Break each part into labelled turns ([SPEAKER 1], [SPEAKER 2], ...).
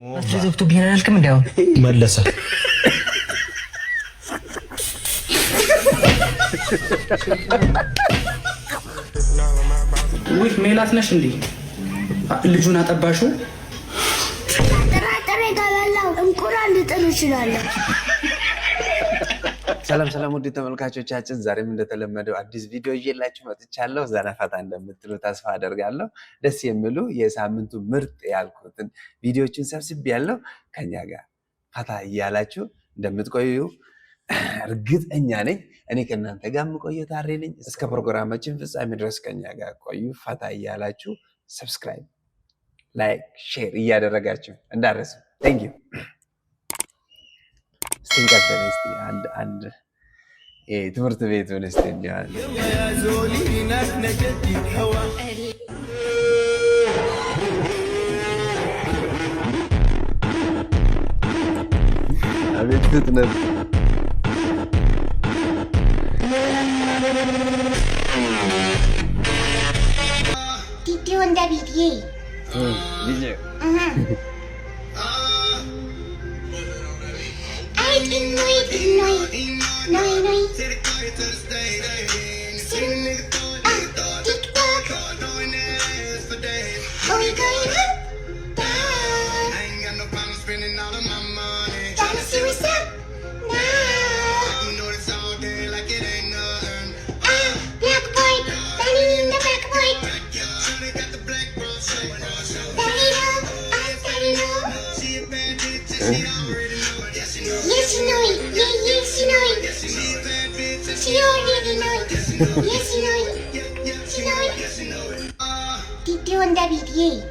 [SPEAKER 1] ዘግቶብኛል አላልክም? እንዲያው
[SPEAKER 2] መለሰ።
[SPEAKER 3] ውይ ሜላት ነሽ እንዴ? ልጁን አጠባሹ?
[SPEAKER 4] ጥራጥሬ ከበላው እንቁላል ልጥል እችላለሁ።
[SPEAKER 5] ሰላም ሰላም፣ ውድ ተመልካቾቻችን ዛሬም እንደተለመደው አዲስ ቪዲዮ ይዤላችሁ መጥቻለሁ። ዘና ፈታ እንደምትሉ ተስፋ አደርጋለሁ። ደስ የሚሉ የሳምንቱ ምርጥ ያልኩትን ቪዲዮችን ሰብስቤያለሁ። ከኛ ጋር ፈታ እያላችሁ እንደምትቆዩ እርግጠኛ ነኝ። እኔ ከእናንተ ጋር የምቆየው ታሬ ነኝ። እስከ ፕሮግራማችን ፍጻሜ ድረስ ከኛ ጋር ቆዩ። ፈታ እያላችሁ subscribe፣ like፣ share እያደረጋችሁ እንዳትረሱ። Thank you። እስቲ እንቀጥል። እስቲ አንድ አንድ ትምህርት ቤቱን እስቲ እንዲሆን አቤት ፍጥነት!
[SPEAKER 4] Did you want the video?
[SPEAKER 5] ልጄ
[SPEAKER 4] Yes, you know it. Yeah, yes, you know it. She already know it. Yes, you know it. She know it. Did you want the video?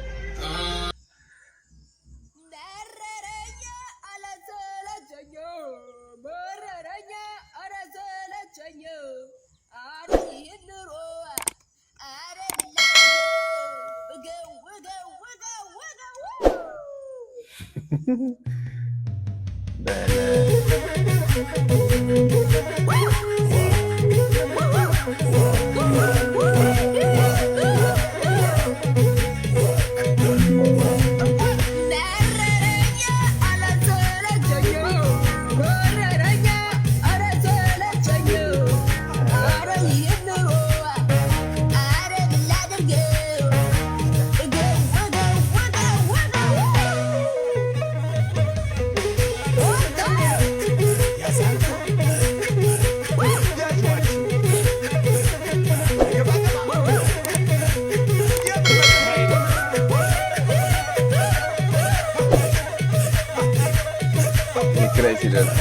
[SPEAKER 5] ኪራይ ሲደርስ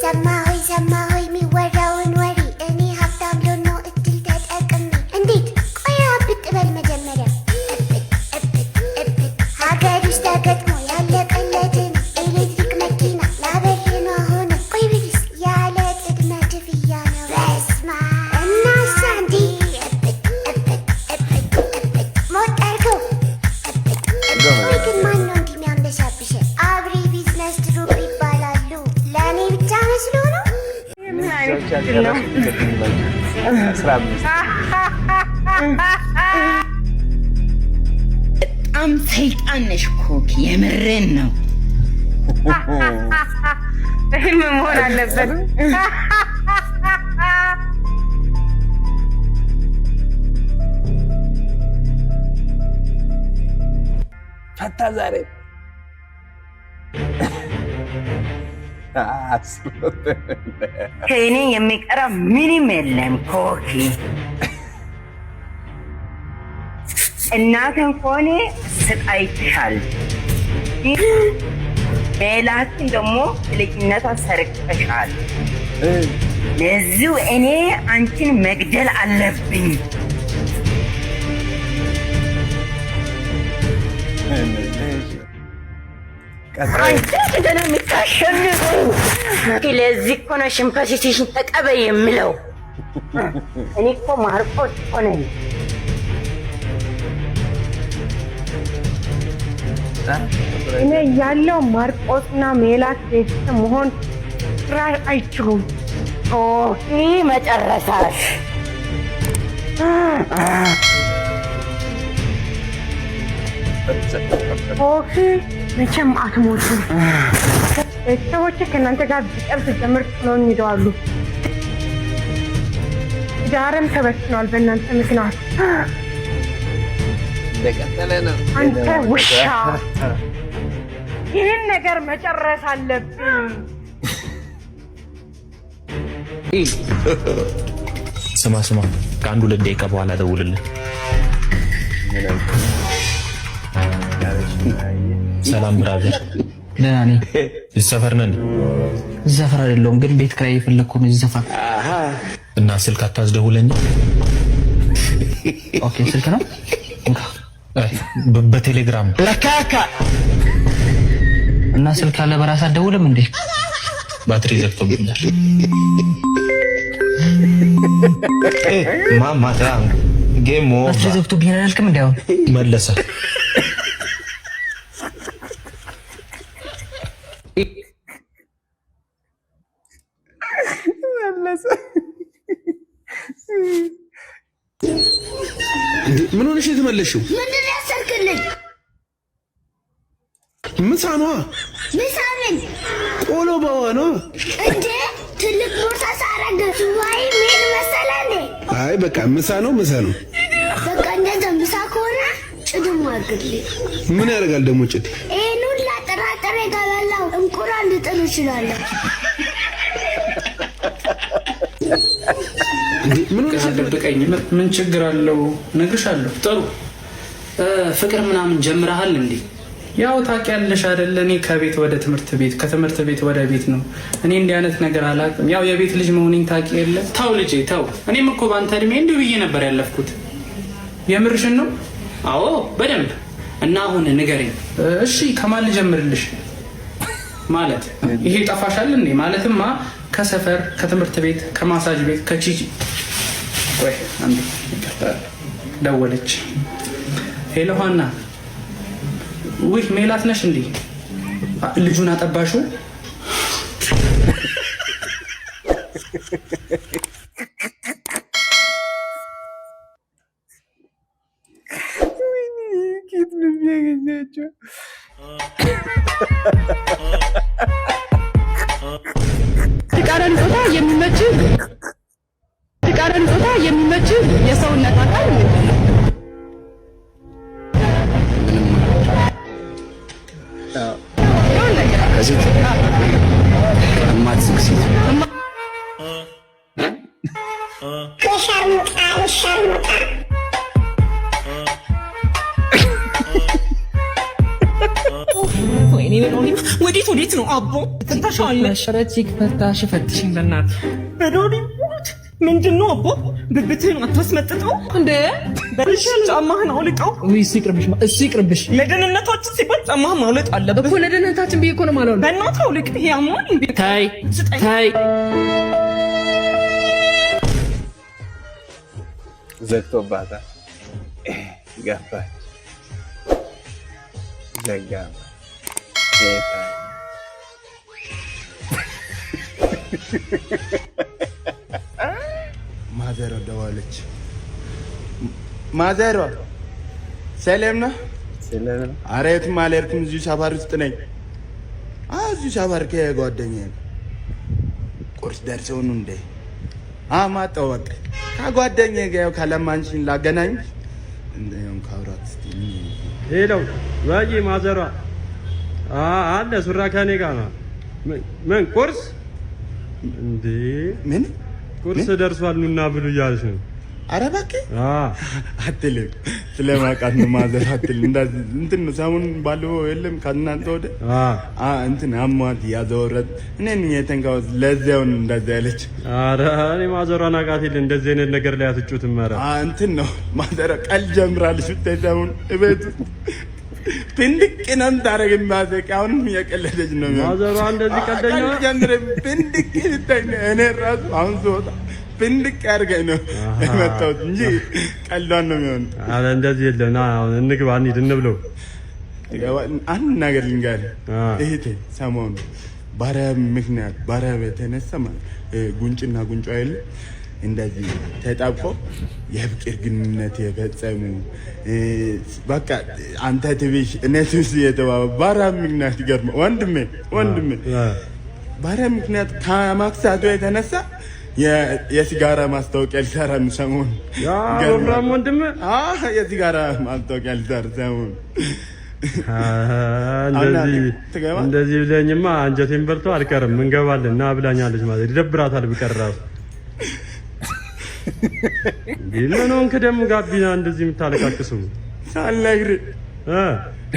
[SPEAKER 4] ሰማሆይ ሰማሆይ የሚወራውን ወሬ እኔ ሀብታም ልሆን ነው እድል ተጠቅሜ። እንዴት? ቆይ ብጥ በል መጀመሪያ። እብጥ እብጥ እብጥ ሀገር ውስጥ ተገጥሞ ያለቀለትን ኤሌክትሪክ መኪና ላበር ነው አሁን። ቆይ ብልስ ያለ ቅድመ ክፍያ ነው። በስመ አብ እናሳ እንዴ! እብጥ እብጥ እብጥ እብጥ ሞት አድርገው እብጥ እብጥ። ቆይ ግን ማን ነው እንዲህ የሚያንበሻብሸን? አብሪ ቢዝነስ ግሩፕ ይባላሉ። ለእኔ ብቻ መስሎ ነው?
[SPEAKER 5] 15
[SPEAKER 6] በጣም ሰይጣን ነሽ ኮኪ፣ የምሬን ነው።
[SPEAKER 7] ፊልም መሆን አለበት።
[SPEAKER 5] ፈታ ዛሬ
[SPEAKER 6] ከእኔ የሚቀራ ምንም የለም ኮኪ። እናትን ከሆነ ስቃይሻል፣ ሜላትን ደግሞ ልጅነቷ ሰርቀሻል። ለዚሁ እኔ አንቺን መግደል አለብኝ። አንቺ ገና የምታሸንፉ። ለዚህ እኮ ነው ሽንፈትሽን ተቀበይ የምለው። እኔ እኮ ማርቆስ እኮ ነኝ።
[SPEAKER 7] እኔ ያለው ማርቆስና ሜላት ቤተሰብ መሆን ጭራሽ አይችሉም።
[SPEAKER 6] ኮኪ መጨረሻሽ።
[SPEAKER 7] ኮኪ መቼም አትሞትም። ቤተሰቦቼ ከእናንተ ጋር ቢጠብ ሲጀምር ጥለውኝ ሄደዋሉ። ትዳርም ተበትኗል በእናንተ ምክንያት።
[SPEAKER 5] እንደቀጠለ ነው።
[SPEAKER 7] አንተ ውሻ! ይህን ነገር መጨረስ አለብን።
[SPEAKER 2] ስማ ስማ፣ ከ1-2 ደቂቃ በኋላ ደውልልን። ሰላም brother፣
[SPEAKER 1] ደህና ነኝ።
[SPEAKER 2] እዚህ ሰፈር ነን?
[SPEAKER 1] እዚህ ሰፈር አይደለሁም፣ ግን ቤት ኪራይ የፈለግኩ ነው እዚህ ሰፈር።
[SPEAKER 2] እና ስልክ አታስደውለኝ?
[SPEAKER 1] Okay፣ ስልክ ነው። እንካ።
[SPEAKER 2] በቴሌግራም።
[SPEAKER 1] እና ስልክ አለ በራስህ አትደውልም እንዴ?
[SPEAKER 2] ባትሪ ዘግቶብኛል።
[SPEAKER 1] ባትሪ ዘግቶብኛል አላልክም እንዴ? አሁን
[SPEAKER 2] መለሰ።
[SPEAKER 5] መለሰ።
[SPEAKER 8] ምን ሆነሽ ነው የተመለስሽው?
[SPEAKER 4] ምንድን ነው ያሰርክልኝ?
[SPEAKER 8] ምሳ ነዋ።
[SPEAKER 4] ምሳ ምን?
[SPEAKER 8] ቆሎ በውሃ ነዋ።
[SPEAKER 4] እንዴ፣ ትልቅ ቦርሳ ሳረግ ሱባኤ መሄድ መሰለህ እንዴ?
[SPEAKER 8] አይ በቃ ምሳ ነው፣ ምሳ ነው።
[SPEAKER 4] በቃ እንደዛ ምሳ ከሆነ ጭድም አድርግልኝ።
[SPEAKER 8] ምን ያደርጋል ደግሞ ጭድ?
[SPEAKER 4] ይሄን ሁላ ጥራጥሬ ከበላሁ እንቁላል ልጥል እችላለሁ።
[SPEAKER 8] እንዴ ምን ሆነሽ ነው?
[SPEAKER 3] ደብቀኝ። ምን ችግር አለው? እነግርሻለሁ። ጥሩ ፍቅር ምናምን ጀምረሃል እንዴ? ያው ታውቂያለሽ አይደለ? እኔ ከቤት ወደ ትምህርት ቤት፣ ከትምህርት ቤት ወደ ቤት ነው። እኔ እንዲህ አይነት ነገር አላውቅም። ያው የቤት ልጅ መሆኔን ታውቂ የለ? ተው ልጄ ተው። እኔም እኮ በአንተ እድሜ እንዲሁ ብዬ ነበር ያለፍኩት። የምርሽን ነው? አዎ በደንብ። እና አሁን ንገረኝ እሺ፣ ከማን ልጀምርልሽ? ማለት ይሄ ጠፋሻል እንዴ? ማለትማ ከሰፈር፣ ከትምህርት ቤት፣ ከማሳጅ ቤት፣ ከቺቺ። ቆይ አንዴ ይቅርታ፣ ደወለች። Hello ሀና። ውይ ሜላት ነሽ እንዴ? ልጁን አጠባሽው?
[SPEAKER 5] ኬት ነው የሚያገኛቸው?
[SPEAKER 7] ተቃራኒ ጾታ የሚመች የሰውነት አካል ምንድን ነው? የሆነ ነገር።
[SPEAKER 3] ከሴት የማትስቅ ሴት።
[SPEAKER 4] ሸርሙጣ ሸርሙጣ።
[SPEAKER 6] ወዴት ወዴት ነው አቦ? ትንተሻለሽ።
[SPEAKER 1] ኧረ chick ፈታሽ ፈትሽኝ በእናትሽ።
[SPEAKER 6] በዶሪ ሞት ምንድን ነው አቦ? ብብትህን አታስመጥጠው
[SPEAKER 1] እንዴ?
[SPEAKER 6] በልሽ ጫማህን አውልቀው።
[SPEAKER 1] ውይ እሱ ይቅርብሽ፣ እሱ ይቅርብሽ።
[SPEAKER 6] ለደህንነታችን ሲባል ጫማህን ማውለቅ አለብህ።
[SPEAKER 1] እኮ ለደህንነታችን ብዬ እኮ ነው የማልሆነው።
[SPEAKER 6] በእናትህ አውልቅ። ይሄ ያማል እንዴ?
[SPEAKER 1] ታይ
[SPEAKER 6] ስጠኝ።
[SPEAKER 1] ታይ።
[SPEAKER 5] ዘግቶባታል። ገባች። ዘጋ። ጌታ።
[SPEAKER 9] ማዘሯ ደወለች። ማዘሯ ሰላም ነው?
[SPEAKER 5] ስለምን?
[SPEAKER 9] ኧረ የትም አልሄድኩም፣ እዚሁ ሰፈር ውስጥ ነኝ። እዚሁ ሰፈር ከጓደኛዬ ጋር። ቁርስ ደርሰው ነው እንዴ? መጣሁ በቃ ከጓደኛዬ ጋር። ያው ከለማንሽን ላገናኝሽ እንደውም ካውራት እስኪ።
[SPEAKER 10] Hello ወይ ማዘሯ አለ ሱራ ከኔ ጋር ነው። ምን ቁርስ እንዴ?
[SPEAKER 9] ምን?
[SPEAKER 10] ቁርስ ደርሷል ኑና ብሉ እያለች ነው።
[SPEAKER 9] ኧረ እባክህ አትልም፣ ስለማውቃት ነው ማዘር አትልም። እንደዚህ እንትን ነው ሰሞኑን ባለፈው የለም ከእናንተ ወደ እንትን አሟት ያዘወረት እኔ ነኝ የተንካሁት። ለዚያው ነው እንደዚህ ያለች።
[SPEAKER 10] ኧረ እኔ ማዘሯን አውቃት የለ እንደዚህ አይነት ነገር ላይ አትጩትም። ኧረ
[SPEAKER 9] እንትን ነው ማዘሯ ቀልድ ጀምራለች ብታይ ሰሞኑን እቤት ውስጥ ፍንድቅ ነው የምታደርግ የሚያዘቅ አሁንም እየቀለደች ነው የሚሆነው።
[SPEAKER 10] ማዘሯ እንደዚህ ቀልደኛ?
[SPEAKER 9] ቀልድ ጀምሬ ፍንድቅ ብታይ እኔ ራሱ አሁን ስወጣ ፍንድቅ አድርገኝ ነው የመጣሁት እንጂ ቀልዷን ነው የሚሆነው።
[SPEAKER 10] ኧረ እንደዚህ የለም። ና አሁን እንግባ፣ እንሂድ፣ እንብለው።
[SPEAKER 9] አንድ ነገር ልንገርህ እህቴ፣ ሰሞኑን ባሪያ ምክንያት ባሪያ የተነሳ ማለት ጉንጭና ጉንጯ የለ እንደዚህ ተጣብቆ የፍቅር ግንኙነት የፈጸሙ፣ በቃ አንተ ትብሽ እኔ ትብስ የተባባ ባሪያ ምክንያት ይገርማል። ወንድሜ ወንድሜ፣ ባሪያ ምክንያት ከማክሳቱ የተነሳ የሲጋራ ማስታወቂያ ሊሰራ ነው ሰሞኑን።
[SPEAKER 10] ወፍራም ወንድም
[SPEAKER 9] የሲጋራ ማስታወቂያ ሊሰራ ሰሞኑን።
[SPEAKER 10] እንደዚህ ብለኝማ አንጀቴን በልቶ አልቀርም። እንገባለን እና ብላኛለች ማለት ይደብራታል ብቀር ራሱ። ምን ሆንክ ደግሞ ጋቢና እንደዚህ የምታለቃቅሱ?
[SPEAKER 9] ሳልነግርህ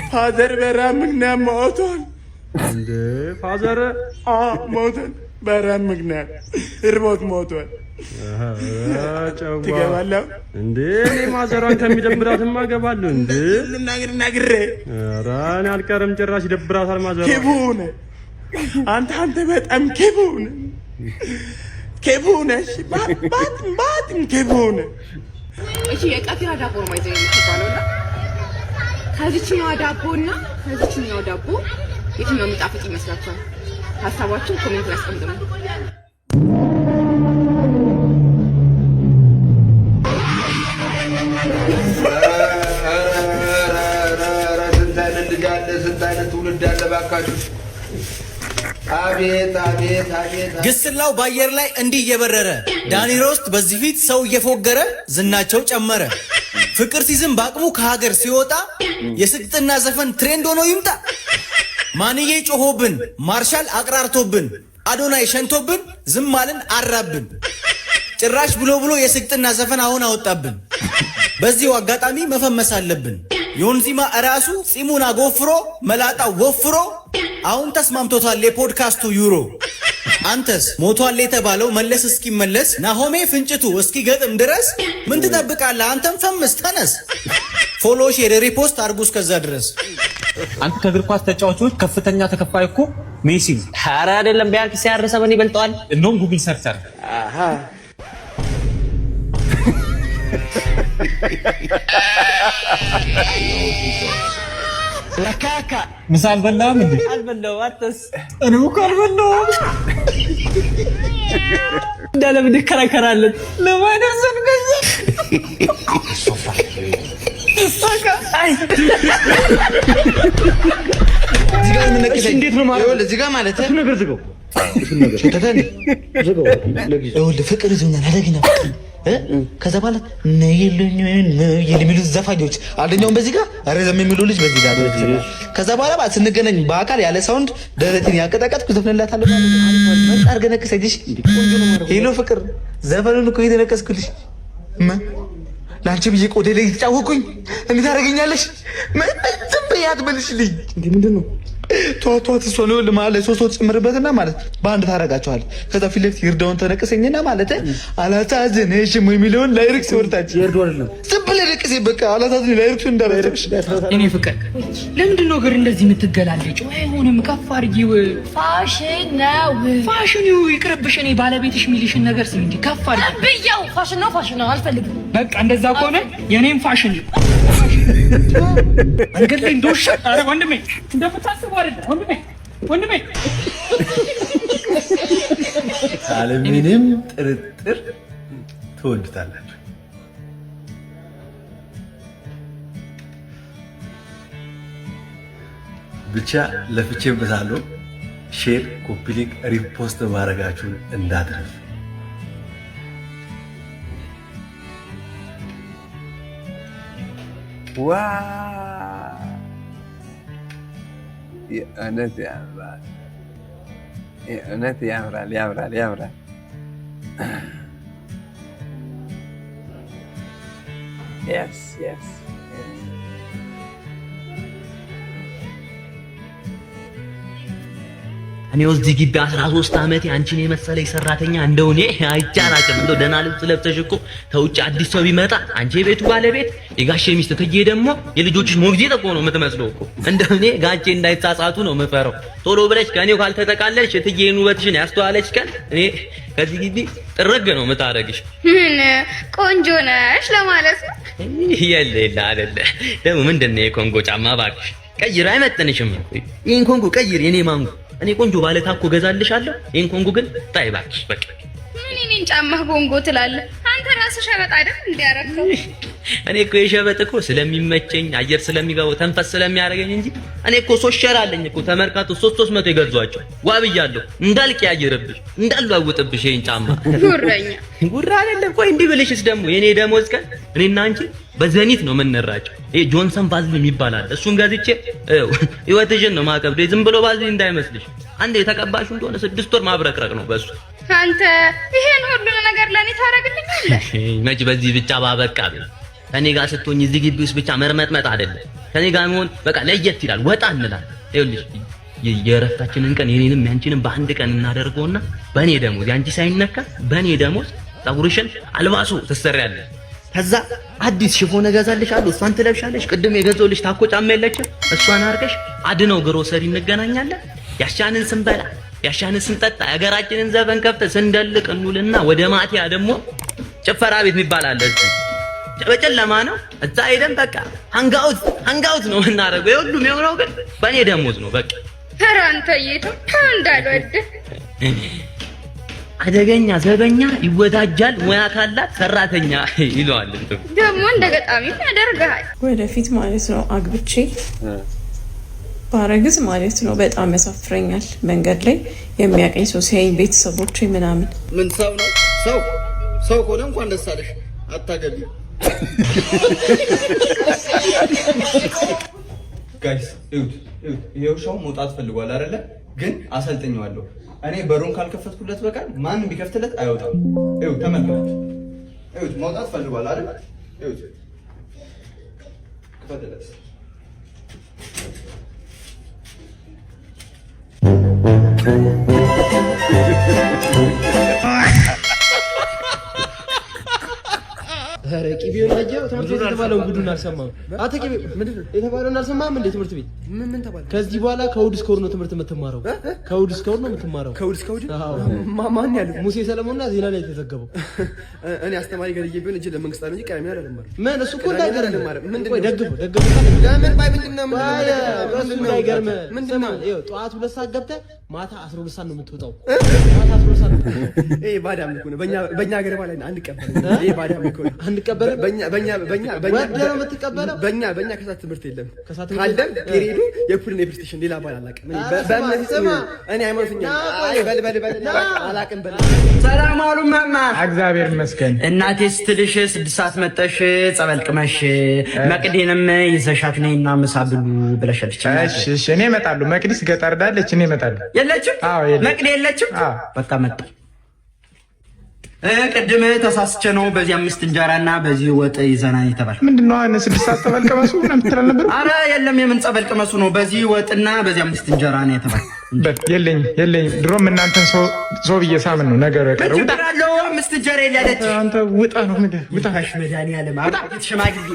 [SPEAKER 9] father በረሃብ ምክንያት ሞቷል።
[SPEAKER 10] እንደ father?
[SPEAKER 9] ሞቷል። በረሃብ ምክንያት እርቦት ሞቷል። ትገባለህ
[SPEAKER 10] እንዴ? እኔ ማዘሯን ከሚደብራትማ እገባለሁ እንዴ።
[SPEAKER 9] ሁሉም ነገር ነግሬ።
[SPEAKER 10] ኧረ እኔ አልቀርም ጭራሽ ይደብራታል ማዘሯ።
[SPEAKER 9] ክፉ ነህ አንተ፣ አንተ በጣም ክፉ ነህ፣ ክፉ ነሽ፣ በጣም ክፉ ነህ።
[SPEAKER 11] እቺ የቀፊራ ዳቦ ነው ማይዘው የምትባለው፣ እና ከዚችኛዋ ዳቦ እና ከዚችኛው ዳቦ የትኛው የሚጣፍጥ ይመስላችኋል? ሀሳባችሁን comment ላይ አስቀምጡልኝ።
[SPEAKER 12] ስንት አይነት ልጅ አለ፣ ስንት አይነት ትውልድ አለ ባካችሁ። አቤት አቤት አቤት!
[SPEAKER 13] ግስላው በአየር ላይ እንዲህ እየበረረ፣ ዳኒ ሮስት በዚህ ፊት ሰው እየፎገረ ዝናቸው ጨመረ። ፍቅር ሲዝም በአቅሙ ከሀገር ሲወጣ የስግጥና ዘፈን trend ሆኖ ይምጣ። ማንዬ ጮሆብን፣ ማርሻል አቅራርቶብን፣ አዶናይ ሸንቶብን፣ ዝም አልን አራብን። ጭራሽ ብሎ ብሎ የስግጥና ዘፈን አሁን አወጣብን። በዚሁ አጋጣሚ መፈመስ አለብን። ዮንዚማ እራሱ ፂሙን አጎፍሮ መላጣው ወፍሮ አሁን ተስማምቶታል የፖድካስቱ ዩሮ። አንተስ ሞቷል የተባለው መለስ እስኪመለስ፣ ናሆሜ ፍንጭቱ እስኪገጥም ድረስ ምን ትጠብቃለህ? አንተም ፈምስ ተነስ። Follow፣ share፣ repost አድርጉ እስከዛ ድረስ።
[SPEAKER 14] አንተ ከእግር ኳስ ተጫዋቾች ከፍተኛ ተከፋይ እኮ ሜሲ ነው።
[SPEAKER 1] ኧረ አይደለም፣ ቢያንስ CR7 ይበልጠዋል።
[SPEAKER 14] እንደውም Google search አድርግ።
[SPEAKER 1] ለካካ
[SPEAKER 14] ምሳ አልበላህም እንዴ?
[SPEAKER 1] አልበላሁም። አንተስ?
[SPEAKER 14] እኔም እኮ አልበላሁም።
[SPEAKER 1] እንዳለም እንከራከራለን። ለማይደርሰን ገንዘብ።
[SPEAKER 15] እዚህ ጋር የምነቅሰኝ ይኸውልህ፣ እዚህ ጋር ማለት
[SPEAKER 10] እሱ ነገር ዝገው።
[SPEAKER 15] ይኸውልህ ፍቅር ይዞኛል፣ አደገኛ ፍቅር እ ከዛ በኋላ ነይልኝ የሚሉት ዘፋኞች አንደኛውን በዚህ ጋር ረዘም የሚሉ ልጅ በዚህ ጋር፣ ከዛ በኋላ ማለት ስንገናኝ በአካል ያለ sound ደረቴን ያንቀጠቀጥኩ ዘፍንላታለሁ ማለት ነው። መጣ አድርገህ ነቅሰኝ። እሺ hello ፍቅር፣ ዘፈኑን እኮ እየተነቀስኩልሽ ለአንቺ ብዬ ቆዴ ላይ የተጫወኩኝ እንዴት ታደርገኛለሽ? ዝም በይ አትበልሽልኝ። እንዴ ምንድን ነው? ተዋት ተዋት፣ እሷን ይኸውልህ መሀል ላይ ሶስት ሰው ትጨምርበትና ማለት በአንድ ታደርጋቸዋለህ። ከዛ ፊት ለፊት ይርዳውን ተነቅሰኝና ማለት አላሳዝንሽም የሚለውን lyrics ወርታች ዝም ብለህ ነቅሰኝ። በቃ አላሳዝን lyrics ኡ እንዳረሰብሽ።
[SPEAKER 1] የኔ ፍቅር፣ ለምንድን ነው እግር እንደዚህ የምትገላለጭው? አይሆንም፣ ከፍ አድርጊው።
[SPEAKER 16] ፋሽን ነው።
[SPEAKER 1] ፋሽኑ ይቅርብሽ። እኔ ባለቤትሽ የሚልሽን ነገር ስሚ እንጂ ከፍ አድርጊው።
[SPEAKER 16] ብያው ፋሽን ነው፣ ፋሽን ነው፣ አልፈልግም።
[SPEAKER 1] በቃ እንደዛ ከሆነ የኔም ፋሽን መንገድ ላይ እንደውሻ። ኧረ ወንድሜ እንደምታስበው አይደለም። ወንድሜ ወንድሜ።
[SPEAKER 5] አለምንም ጥርጥር ትወዱታላችሁ። ብቻ ለፍቼበታለሁ። Share፣ copy link፣ repost ማድረጋችሁን እንዳትረሱ። ዋ፣ የእውነት ያምራል፣ የእውነት ያምራል፣ ያምራል፣ ያምራል። Yes.
[SPEAKER 17] እኔ እዚህ ግቢ 13 ዓመቴ አንቺን የመሰለ ሰራተኛ እንደው እኔ አይቼ አላውቅም። እንደው ደህና ልብስ ለብሰሽ እኮ ተውጭ አዲስ ሰው ቢመጣ አንቺ የቤቱ ባለቤት የጋሼ ሚስት እትዬ ደግሞ የልጆችሽ ሞግዚት እኮ ነው የምትመስለው እኮ። እንደው እኔ ጋሼ እንዳይጻጻቱ ነው የምፈራው። ቶሎ ብለሽ ከእኔው ካልተጠቃለልሽ እትዬን ውበትሽን ያስተዋለች ቀን እኔ ከዚህ ግቢ ጥርግ ነው የምታደርግሽ።
[SPEAKER 18] ምን ቆንጆ ነሽ ለማለት ነው።
[SPEAKER 17] የለ የለ አይደለ። ደግሞ ምንድን ነው የኮንጎ ጫማ እባክሽ? ቀይር፣ አይመጥንሽም። ይሄን ኮንጎ ቀይር፣ የኔ ማንጎ። እኔ ቆንጆ ባለ ታኮ ገዛልሻለሁ። ይሄን ኮንጎ ግን ጣይ እባክሽ በቃ።
[SPEAKER 18] ምን እኔን ጫማህ ኮንጎ ትላለህ? አንተ ራስህ ሸበጥ አይደል እንዲያረከው?
[SPEAKER 17] እኔ እኮ የሸበጥ እኮ ስለሚመቸኝ አየር ስለሚገባው ተንፈስ ስለሚያደርገኝ እንጂ እኔ እኮ 3 ሸራ አለኝ እኮ ተመርካቶ 3 300 የገዟቸው ዋብያለሁ። እንዳልቀያየርብሽ እንዳልዋውጥብሽ ይሄን ጫማ።
[SPEAKER 18] ጉረኛ።
[SPEAKER 17] ጉራ አይደለም። ቆይ እንዲህ ብልሽስ ደግሞ የኔ ደሞዝ ቀን እኔና አንቺ በዘኒት ነው የምንራጨው። ይሄ ጆንሰን ቫዝሊን የሚባል አለ። እሱን ገዝቼ ህይወትሽን ነው ማከብደው። ዝም ብሎ ቫዝሊን እንዳይመስልሽ። አንዴ የተቀባሽ እንደሆነ 6 ወር ማብረቅረቅ ነው በሱ።
[SPEAKER 18] አንተ ይሄን ሁሉ ነገር ለኔ ታደርግልኛለህ?
[SPEAKER 17] መች በዚህ ብቻ ባበቃ። ከኔ ጋር ስትሆኝ እዚህ ግቢ ውስጥ ብቻ መርመጥመጥ አይደለም። ከኔ ጋር መሆን በቃ ለየት ይላል፣ ወጣ እንላለን። ይኸውልሽ የእረፍታችንን ቀን የኔንም ያንቺንም በአንድ ቀን እናደርገውና በእኔ ደሞዝ ያንቺ ሳይነካ በእኔ ደሞዝ ፀጉርሽን አልባሱ ትሰሪያለሽ። ከዛ አዲስ ሽፎን እገዛልሻለሁ፣ እሷን ትለብሻለሽ። ቅድም የገዛሁልሽ ታኮ ጫማ የለችም፣ እሷን አድርገሽ አድነው ግሮሰሪ እንገናኛለን። ያሻንን ስንበላ ያሻንን ስንጠጣ የሀገራችንን ዘፈን ከፍተን ስንደልቅ እንውልና ወደ ማቲያ ደግሞ ጭፈራ ቤት የሚባል አለ እዚህ በጨለማ ነው። እዛ ሄደን በቃ hangout hangout ነው የምናደርገው። የሁሉም የሆነው ግን በእኔ ደሞዝ ነው በቃ።
[SPEAKER 18] ኧረ አንተ የቱ እንዳልወድህ።
[SPEAKER 17] አደገኛ ዘበኛ ይወዳጃል ሙያ ካላት ሰራተኛ ይለዋል። እንትኑ
[SPEAKER 18] ደግሞ እንደ ገጣሚም ያደርግሃል።
[SPEAKER 19] ወደፊት ማለት ነው አግብቼ ባረግዝ ማለት ነው በጣም ያሳፍረኛል። መንገድ ላይ የሚያቀኝ ሰው ሲያይኝ ቤተሰቦቼ ምናምን።
[SPEAKER 9] ምን ሰው ነው? ሰው ሰው ከሆነ እንኳን ደስ አለሽ። አታገቢም።
[SPEAKER 20] Guys እዩት እዩት፣ ይሄ ውሻው መውጣት ፈልጓል አይደለ? ግን አሰልጥኘዋለሁ። እኔ በሩን ካልከፈትኩለት በቀር ማንም ቢከፍትለት አይወጣም። እዩት፣ ተመልከቱት። እዩት፣ መውጣት ፈልጓል አይደል? እዩት፣ ክፈትለት።
[SPEAKER 21] ኧረ ቅቤውን አየኸው? ትምህርት ቤት የተባለውን ጉዱን አልሰማህም? አንተ ቅቤ ምንድን ነው የተባለውን አልሰማህም እንዴ? ትምህርት ቤት
[SPEAKER 22] ምን ምን ተባለ?
[SPEAKER 21] ከዚህ በኋላ ከእሑድ እስከ እሑድ ነው ትምህርት የምትማረው። ከእሑድ እስከ እሑድ ነው የምትማረው።
[SPEAKER 22] ከእሑድ እስከ እሑድ? ማን ያለው?
[SPEAKER 21] ሙሴ ሰለሞንና ዜና ላይ የተዘገበው።
[SPEAKER 22] እኔ አስተማሪ ገድዬ ቢሆን እጄ ለመንግስት አለ እንጂ ቀዳሚ አልማርም።
[SPEAKER 21] ምን እሱ እኮ
[SPEAKER 22] ቀዳሚ
[SPEAKER 21] እንዳይገርምህ።
[SPEAKER 22] አልማርም። ምንድን
[SPEAKER 21] ቆይ
[SPEAKER 22] ነው?
[SPEAKER 21] ደግፈው ደግፈው።
[SPEAKER 22] ለምን ባይ ምንድን ነው?
[SPEAKER 21] እሱ
[SPEAKER 22] ምንድን ነው?
[SPEAKER 21] እንዳይገርምህ።
[SPEAKER 22] ምንድን ነው?
[SPEAKER 21] ስማ፣ ይኸው ጠዋት 2 ሰዓት ገብተህ ማታ 12 ሰዓት ነው የምትወጣው። ማታ 12 ሰዓት ነው የምትወጣው።
[SPEAKER 22] ይሄ ባዕድ አምልኮ ነው። በእኛ ሀገር ባህል አንቀበልም። ይሄ ባዕድ አምልኮ ነው።
[SPEAKER 21] አንቀበልም።
[SPEAKER 22] በኛ
[SPEAKER 21] ወደህ ነው የምትቀበለው?
[SPEAKER 22] በኛ ከሰዓት ትምህርት የለም።
[SPEAKER 21] ከሰዓት ትምህርት
[SPEAKER 22] ካለም period ኡ የ pool ና የ PlayStation ሌላ ባህል አላውቅም። እኔ
[SPEAKER 21] ኧረ ስማ፣
[SPEAKER 22] በእምነት
[SPEAKER 21] ስማ።
[SPEAKER 22] እኔ ሃይማኖተኛ
[SPEAKER 21] ና
[SPEAKER 22] ነኝ።
[SPEAKER 21] ቆይ።
[SPEAKER 22] አይ በል በል በል
[SPEAKER 21] ና።
[SPEAKER 22] አላውቅም በል።
[SPEAKER 3] ሰላም አሉ ማማ።
[SPEAKER 23] እግዚአብሔር ይመስገን።
[SPEAKER 3] እናቴ ስትልሽ 6 ሰዓት መጠሽ ጸበል ቅመሽ መቅዴንም ይዘሻት ነይና ምሳ ብሉ ብለሻለች።
[SPEAKER 23] እሺ እሺ፣ እኔ እመጣለሁ። መቅዲስ ገጠር ዳለች፣ እኔ እመጣለሁ።
[SPEAKER 3] የለችም?
[SPEAKER 23] አዎ የለችም።
[SPEAKER 3] መቅዴ የለችም? በቃ መጣ። ቅድም ተሳስቼ ነው በዚህ አምስት እንጀራና በዚህ ወጥ ይዘና የተባለ።
[SPEAKER 23] ምንድን ነው አሁን 6 ሰዓት ጸበል ቅመሱ ምናምን የምትል አልነበረም?
[SPEAKER 3] አረ የለም፣ የምን ጸበል ቅመሱ ነው። በዚህ ወጥና በዚህ አምስት እንጀራ ነው የተባለ።
[SPEAKER 23] በል የለኝም የለኝም። ድሮም እናንተን ሰው ሰው ብዬ ሳምን ነው ነገሩ የቀረው። ውጣ
[SPEAKER 3] ችግር አለው አምስት እንጀራ የላለች።
[SPEAKER 23] አንተ ውጣ ነው የምልህ፣ ውጣ።
[SPEAKER 3] መድኃኒዓለም አቤት ሽማግሌ።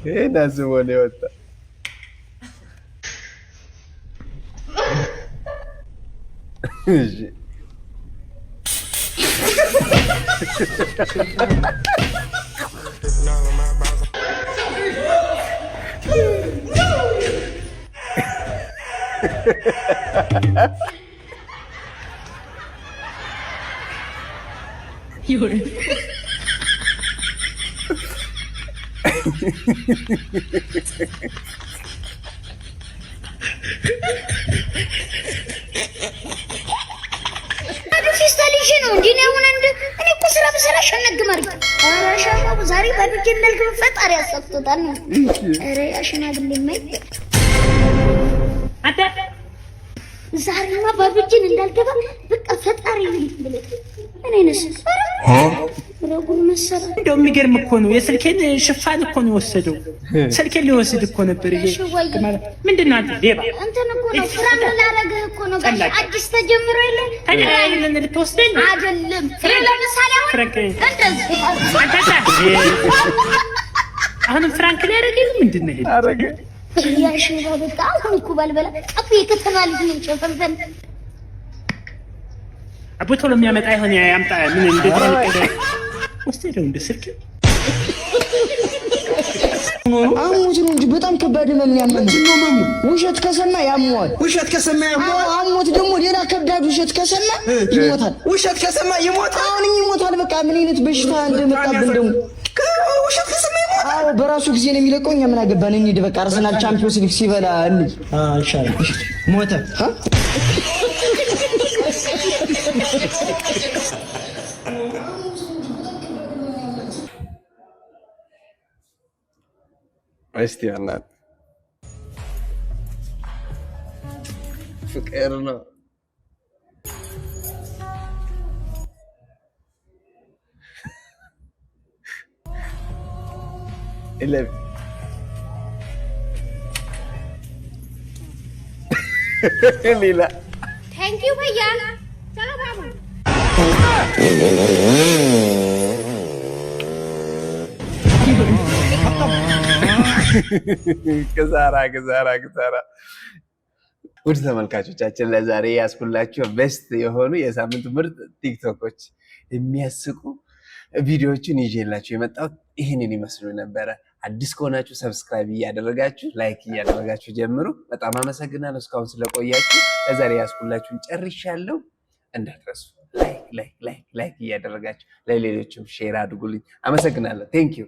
[SPEAKER 5] ይሄን አስቦ ነው የወጣ። እሺ
[SPEAKER 4] ባዶ ፌስታል ይዤ ነው እንዴ? እኔ አሁን አንድ እኔ እኮ ስራ ብሰራ ሸነግ መርጥ። ኧረ ሸማቡ ዛሬ ባዶ እጄን እንዳልገባ ፈጣሪ አሳክቶታል ነው። ኧረ ያ ሽማግሌ አንተ ዛሬማ ባዶ እጄን እንዳልገባ በቃ ፈጣሪ ብለህ እኔንስ ኧረ ጉድ መሰራ።
[SPEAKER 3] እንደው የሚገርም እኮ ነው። የስልኬን ሽፋን እኮ ነው የወሰደው። ስልኬን ሊወስድ እኮ ነበር። ይሄ
[SPEAKER 4] ሽዋዬ
[SPEAKER 3] ምንድን ነው አንተ ሌባ?
[SPEAKER 4] እንትን እኮ ነው ፍራንክ ላደርግህ እኮ ነው ጋሽ። አዲስ ተጀምሮ የለ
[SPEAKER 3] ታዲያ ይሄንን ልትወስደኝ ነው?
[SPEAKER 4] አይደለም። ለምሳሌ አሁን
[SPEAKER 3] ፍራንክ
[SPEAKER 4] እንደዚህ
[SPEAKER 3] አንተ አሁንም ፍራንክ ሊያደርገኝ ነው? ምንድን ነው ይሄ?
[SPEAKER 4] ያ ሽባ በቃ አሁን እኮ ባልበላ አቡ የከተማ ልጅ ነኝ። ጨፈንፈን
[SPEAKER 6] አቦ ቶሎ የሚያመጣ ይሆን ያምጣ። ምን እንደተለቀደ ወስደው እንደ ስልክ
[SPEAKER 2] አሞት ነው እንጂ በጣም ከባድ ህመም ነው ያመመው። ውሸት ከሰማ ያመዋል።
[SPEAKER 7] ውሸት ከሰማ ያመዋል።
[SPEAKER 2] አሞት ደግሞ ሌላ ከባድ ውሸት ከሰማ ይሞታል።
[SPEAKER 7] ውሸት ከሰማ ይሞታል።
[SPEAKER 2] አሁንም ይሞታል። በቃ ምን አይነት በሽታ እንደመጣብን ደግሞ።
[SPEAKER 7] ውሸት ከሰማ ይሞታል።
[SPEAKER 2] አዎ፣ በራሱ ጊዜ ነው የሚለቀው። እኛ ምን አገባን? እንሂድ በቃ፣ አርሰናል ቻምፒዮንስ ሊግ ሲበላ እንሂድ። ይሻላል። ሞተ።
[SPEAKER 5] እስቲ በእናትህ ፍቅር ነው። ሌላ
[SPEAKER 18] Thank you भैया። चलो बाबू።
[SPEAKER 5] ክሳራ ክሳራ ክሳራ። ውድ ተመልካቾቻችን፣ ለዛሬ ያስኩላችሁ best የሆኑ የሳምንቱ ምርጥ ቲክቶኮች፣ የሚያስቁ ቪዲዮዎችን ይዤላችሁ የመጣሁት ይህንን ይመስሉ ነበረ። አዲስ ከሆናችሁ subscribe እያደረጋችሁ፣ like እያደረጋችሁ ጀምሩ። በጣም አመሰግናለሁ እስካሁን ስለቆያችሁ። ለዛሬ ያስኩላችሁን ጨርሻለሁ። እንዳትረሱ like like like like እያደረጋችሁ ለሌሎችም share አድርጉልኝ። አመሰግናለሁ። Thank you.